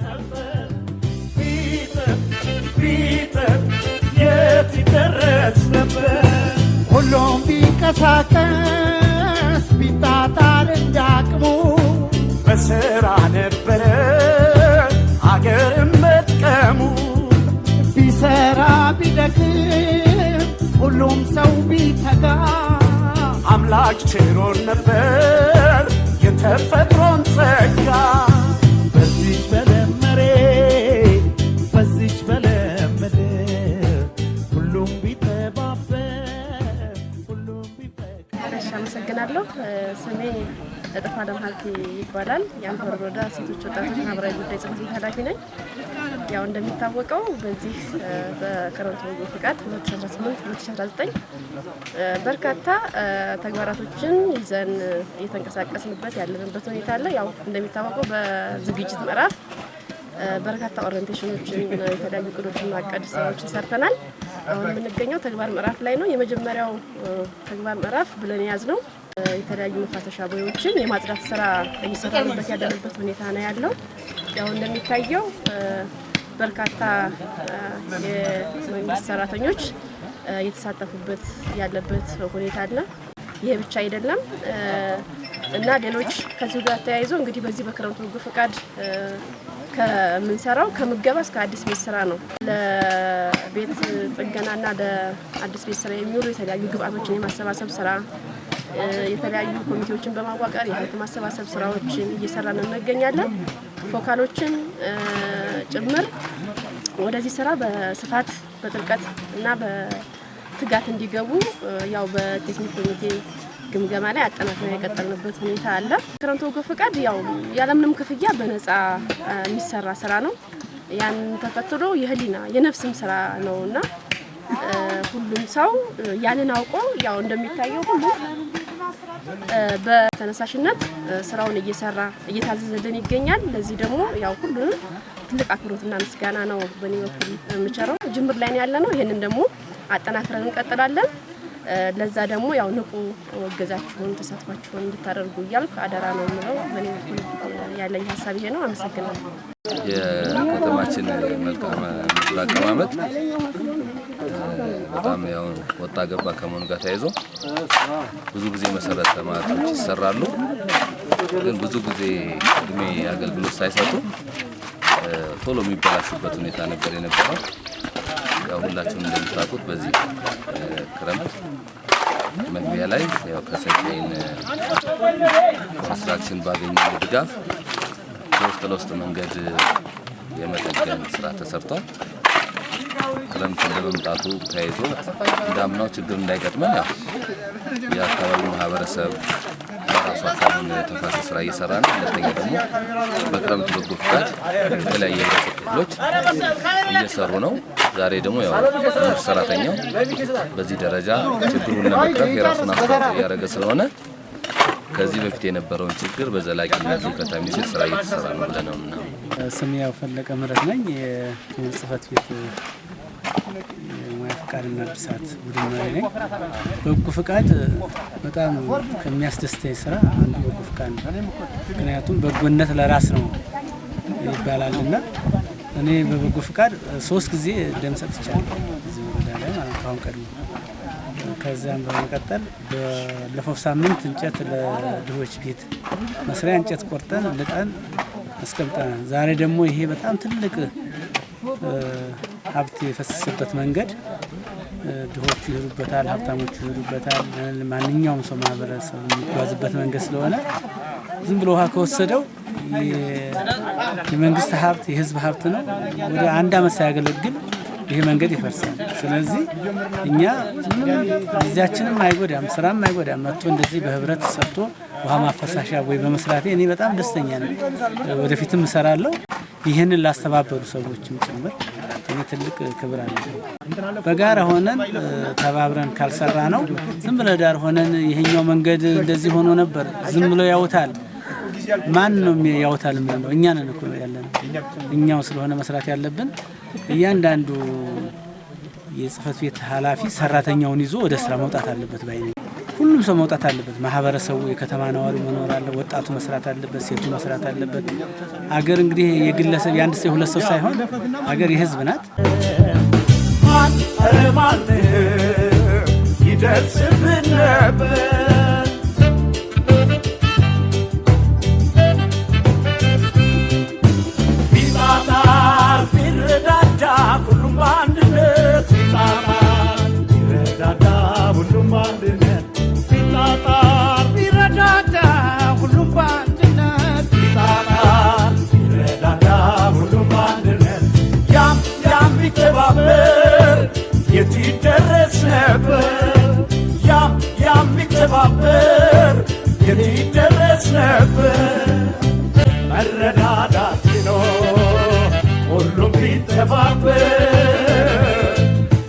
ነበር? ቢጥር ቢጥር የት ይደረስ ነበር? ሁሉም ቢንቀሳቀስ ቢጣጣር እንዳቅሙ በስራ ነበረ አገርን መጥቀሙ። ቢሰራ ቢደክም ሁሉም ሰው ቢተጋ አምላክ ችሮን ነበር የተፈጥሮን ጸጋ። በዚች በለም መሬት፣ በዚች በለም ምድር፣ ሁሉም ቢተባበር፣ ሁሉም ቢፈቅድ። እሺ፣ አመሰግናለሁ። ስሜ እጥፍ አለም ሀልኪ ይባላል። የአንኮበር ወረዳ ሴቶች ወጣቶች ማህበራዊ ጉዳይ ጽሕፈት ቤት ኃላፊ ነኝ። ያው እንደሚታወቀው በዚህ በክረምቱ በጎ ፍቃድ 2018 2019 በርካታ ተግባራቶችን ይዘን እየተንቀሳቀስንበት ያለንበት ሁኔታ አለ። ያው እንደሚታወቀው በዝግጅት ምዕራፍ በርካታ orientation ኦችን፣ የተለያዩ እቅዶችን ማቀድ ስራዎችን ሰርተናል። አሁን የምንገኘው ተግባር ምዕራፍ ላይ ነው። የመጀመሪያው ተግባር ምዕራፍ ብለን የያዝነው የተለያዩ መፋሰሻ ቦዮችን የማጽዳት ስራ እየሰራንበት ያለንበት ሁኔታ ነው ያለው። ያው እንደሚታየው በርካታ የመንግስት ሰራተኞች እየተሳተፉበት ያለበት ሁኔታ አለ። ይሄ ብቻ አይደለም እና ሌሎች ከዚሁ ጋር ተያይዞ እንግዲህ በዚህ በክረምቱ በጎ ፈቃድ ከምንሰራው ከምገባ እስከ አዲስ ቤት ስራ ነው። ለቤት ጥገናና ለአዲስ ቤት ስራ የሚውሉ የተለያዩ ግብአቶችን የማሰባሰብ ስራ፣ የተለያዩ ኮሚቴዎችን በማዋቀር የሀብት ማሰባሰብ ስራዎችን እየሰራን እንገኛለን። focal ኦችን ጭምር ወደዚህ ስራ በስፋት፣ በጥልቀት እና በትጋት እንዲገቡ ያው በቴክኒክ ኮሚቴ ግምገማ ላይ አጠናክረን የቀጠልንበት ሁኔታ አለ። ክረምቱ በጎ ፈቃድ ያው ያለምንም ክፍያ በነፃ የሚሰራ ስራ ነው። ያን ተከትሎ የህሊና የነፍስም ስራ ነውና ሁሉም ሰው ያንን አውቆ ያው እንደሚታየው ሁሉ በተነሳሽነት ስራውን እየሰራ እየታዘዘልን ይገኛል። ለዚህ ደግሞ ያው ሁሉንም ትልቅ አክብሮትና ምስጋና ነው በእኔ በኩል የምቸረው። ጅምር ላይ ነው ያለ ነው። ይህንን ደግሞ አጠናክረን እንቀጥላለን። ለዛ ደግሞ ያው ንቁ እገዛችሁን ተሳትፏችሁን እንድታደርጉ እያልኩ አደራ ነው የምለው። በእኔ በኩል ያለኝ ሀሳብ ይሄ ነው። አመሰግናለሁ። የከተማችን መልክዓ ምድር አቀማመጥ በጣም ያው ወጣ ገባ ከመሆኑ ጋር ተያይዞ ብዙ ጊዜ መሰረተ ልማቶች ይሰራሉ፣ ግን ብዙ ጊዜ እድሜ አገልግሎት ሳይሰጡ ቶሎ የሚበላሹበት ሁኔታ ነበር የነበረው። ያው ሁላችሁም እንደምታውቁት በዚህ ክረምት መግቢያ ላይ ያው ከሰንሻይን ኮንስትራክሽን ባገኘው ድጋፍ የውስጥ ለውስጥ መንገድ የመጠገን ስራ ተሰርቷል። ክረምት እንደመምጣቱ ተያይዞ እንዳምናው ችግር እንዳይገጥመን ያው የአካባቢው ማህበረሰብ በራሱ አካባቢውን ተፋሰስ ስራ እየሰራ ነው። ሁለተኛ ደግሞ በክረምት በጎ ፍቃድ የተለያዩ የህብረተሰብ ክፍሎች እየሰሩ ነው። ዛሬ ደግሞ ያው መንግስት ሰራተኛው በዚህ ደረጃ ችግሩን ለመቅረፍ የራሱን አስተዋጽኦ እያደረገ ስለሆነ ከዚህ በፊት የነበረውን ችግር በዘላቂነት ሊፈታ የሚችል ስራ እየተሰራ ነው ብለን ነው የምናምነው። ስሜ ያው ፈለቀ ምህረት ነኝ። የትምህርት ጽሕፈት ቤት የሙያ ፍቃድና እድሳት ቡድን መሪ ነኝ። በጎ ፍቃድ በጣም ከሚያስደስተኝ ስራ አንዱ በጎ ፍቃድ ነው። ምክንያቱም በጎነት ለራስ ነው ይባላልና እኔ በበጎ ፍቃድ 3 ጊዜ ደም ሰጥቻለሁ እዚህ ወረዳ ላይ ማለት ነው፣ አሁን ቀድሞ። ከዚያም በመቀጠል ባለፈው ሳምንት እንጨት ለድሆች ቤት መስሪያ እንጨት ቆርጠን ልጠን አስቀምጠናል። ዛሬ ደግሞ ይሄ በጣም ትልቅ ሀብት የፈሰሰበት መንገድ፣ ድሆቹ ይሄዱበታል፣ ሀብታሞቹ ይሄዱበታል፣ ማንኛውም ሰው ማህበረሰብ የሚጓዝበት መንገድ ስለሆነ ዝም ብሎ ውሃ ከወሰደው የመንግስት ሀብት የህዝብ ሀብት ነው። ወደ አንድ አመት ሳያገለግል ይሄ መንገድ ይፈርሳል። ስለዚህ እኛ ምንም ጊዜያችንም አይጎዳም፣ ስራም አይጎዳም። መጥቶ እንደዚህ በህብረት ሰርቶ ውሃ ማፈሳሻ ወይ በመስራቴ እኔ በጣም ደስተኛ ነኝ። ወደፊትም እሰራለሁ። ይህንን ላስተባበሩ ሰዎችም ጭምር እኔ ትልቅ ክብር አለ። በጋራ ሆነን ተባብረን ካልሰራ ነው ዝም ብለ ዳር ሆነን ይሄኛው መንገድ እንደዚህ ሆኖ ነበር ዝም ብሎ ያውታል። ማን ነው ያውታል የምንለው? እኛ ነን እኮ ያለነው። እኛው ስለሆነ መስራት ያለብን እያንዳንዱ የጽህፈት ቤት ኃላፊ ሰራተኛውን ይዞ ወደ ስራ መውጣት አለበት ባይ ነኝ። ሁሉም ሰው መውጣት አለበት። ማህበረሰቡ፣ የከተማ ነዋሪ መኖር አለ፣ ወጣቱ መስራት አለበት፣ ሴቱ መስራት አለበት። አገር እንግዲህ የግለሰብ የአንድ ሰው የሁለት ሰው ሳይሆን አገር የህዝብ ናት። ማን ኧረ ማን ይደርስብን ነበር? ቢጣጣር ቢረዳዳ ሁሉም በአንድነት፣ ቢጣጣር ቢረዳዳ ሁሉም በአንድነት፣ ቢጣጣር ቢረዳዳ ሁሉም በአንድነት፣ ቢጣጣር ቢረዳዳ ሁሉም በአንድነት፣ ያም ያም ቢተባበር የት ይደረስ ነበር? ያም ያም ቢተባበር የት ይደረስ ነበር? መረዳዳት ቢኖር፣ ሁሉም ቢተባበር፣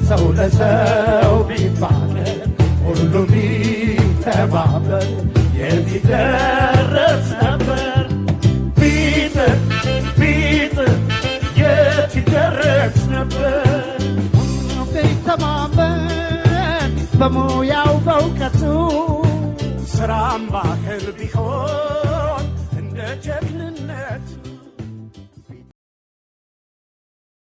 ሰው ለሰው ቢፋቀር፣ ሁሉም ቢተባበር የት ይደረስ ነበር? ቢጥር ቢጥር የት ይደረስ ነበር? ቢተማመን በሙያው በእውቀቱ፣ ስራም ባህል ቢሆን